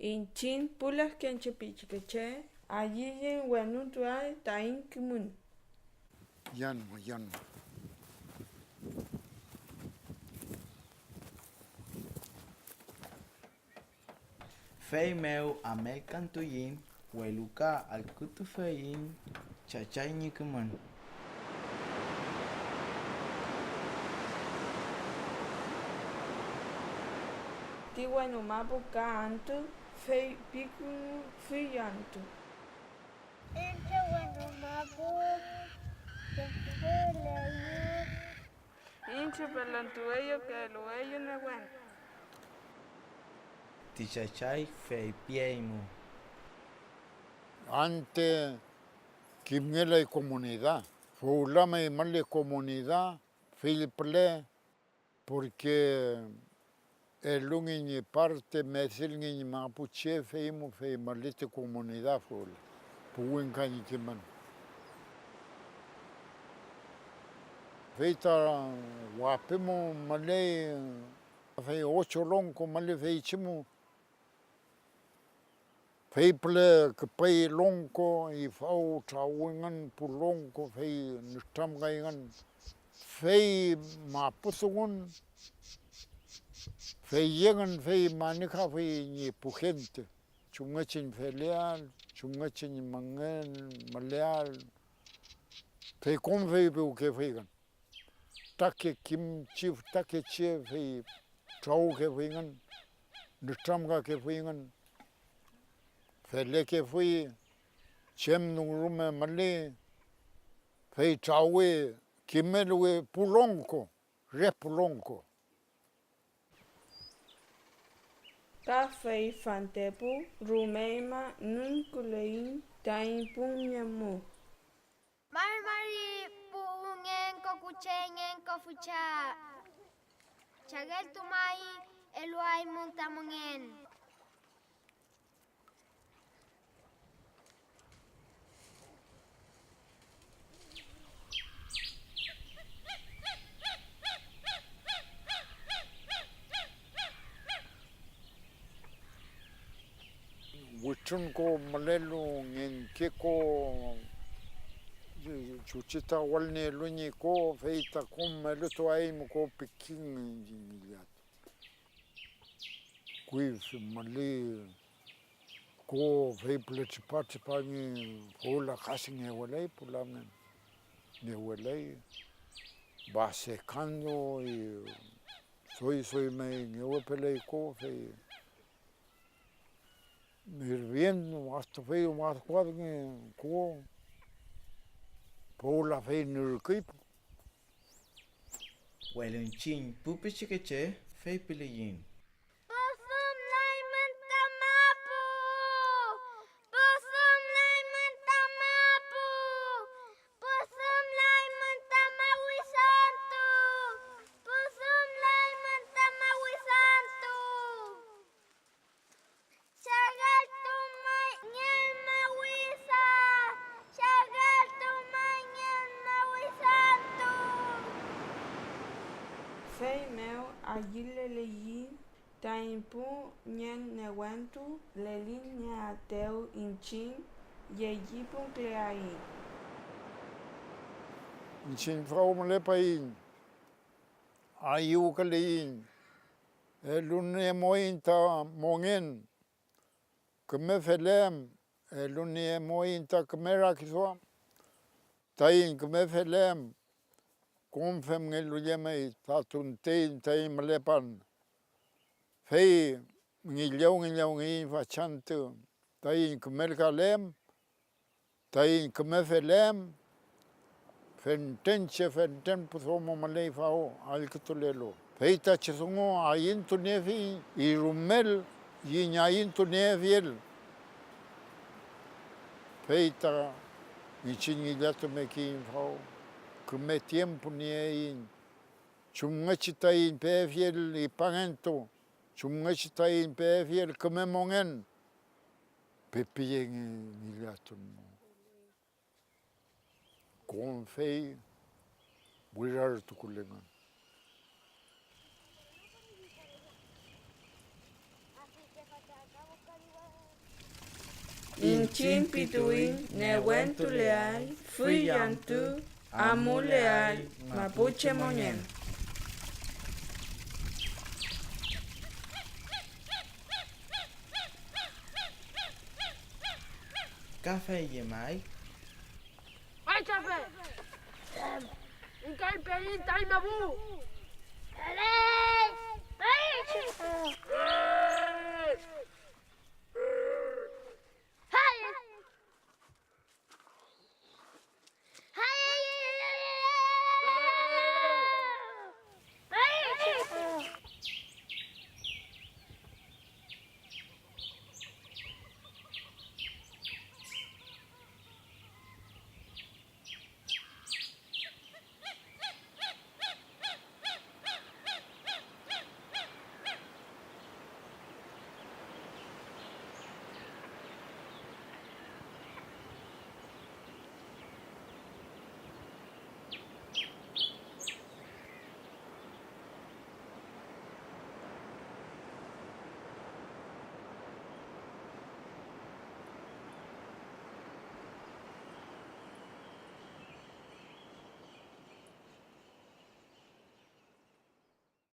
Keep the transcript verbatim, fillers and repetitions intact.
Iñchiñ pu lafkenche pichikeche, ayülen wenutuael taiñ kimün. Yanma, yanma. Feymew amelkantuiñ, welu ka allkütufeiñ Chachay ñi kimün. Ti wenu mapu ka antü, fey pikünu fill antü. Iñche wenu mapu, feypileyu. Iñche pelontueyu ka elueyu newen. Ti Chachay feypieymu. Ante kimngelay komunidad, fewla may müley komunidad fill püle, porque elunge ñi parte, medilnge ñi mapu che feymu, fey müley ti komunidad fewla, pu wingka ñi kimün. Fey ta wapi mu müley, fey ocho longko müley feychi mu. Fey püle küpey longko, ifaw trawüngün pu longko, fey nütramkayngün, fey mapu dungun, fey yengün, fey manejafuy ñi pu gente, chumngechi ñi feleael, chumngechi ñi mongen müleael, fey kom feypiwkefuyngün. Fütake kimchi, fütake che, fey trawükefuyngün, nütramkakefuyngün, felekefuy, chem dungu rume müley, fey trawü, kimeluwi pu longko, re pu longko. Ka fey fantepu rumeñma nünküleiñ taiñ pun ñi mu. Mari mari pu ngen ko kuche ngen ko fücha, chageltumay eluaymün ta mongen. Wütrun ko mülelu, ngenke ko, chuchi ta wall nielu ñi ko, fey ta kom elutuaeymu ko pikin ngillatun. Kuyfi müley ko, fey püle tripa tripange, fewla kasi ngeweley pu lamngen, ngeweley, va secando y doy doy may ngewepeley ko, fey hirviendo hasta fey adkuadnge ko, fewla fey nürküy. Welu iñchiñ pu pichikeche feypiliyiñ: Püsümlaymün ta mapu, püsümlaymün ta mapu, püsümlaymün ta mawisantu, püsümlaymün ta mawisantu. Chageltumay ngen mawisa, chageltumay ngen mawisantu. Feymew ayüleleyiñ taiñ pu ngen newentu, lelinieaetew iñchiñ, llellipunküleaiñ. Iñchiñ faw mülepaiñ, ayüwküleiñ, eluniemuiñ ta mongen, küme felen, eluniemuiñ ta küme rakiduam taiñ küme felen, kom femngelu llemay ta tunteñ taiñ mülepan, fey ngillew ngillewngeiñ fachantü taiñ kümelkalen, taiñ küme felen. Fentren che fentren pu domo müley faw allkütulelu, fey tachi dungu ayüntuniefiñ y rumel yiñ ayüntuniefiel. Fey ta iñchiñ ngillatumekeyiñ faw, küme tiempo nieiñ chumngechi taiñ peefiel ipangentu, chumngechi taiñ peefiel küme mongen, pepiyengen ngillatun mew. Kom fey wirartukulengün. Iñchiñ pituwiñ newentuleay, füy antü amuleay mapuche mongen. Ka fey llemay. ¡Ay, chafe! ¡Iñkay peiñ taiñ mapu!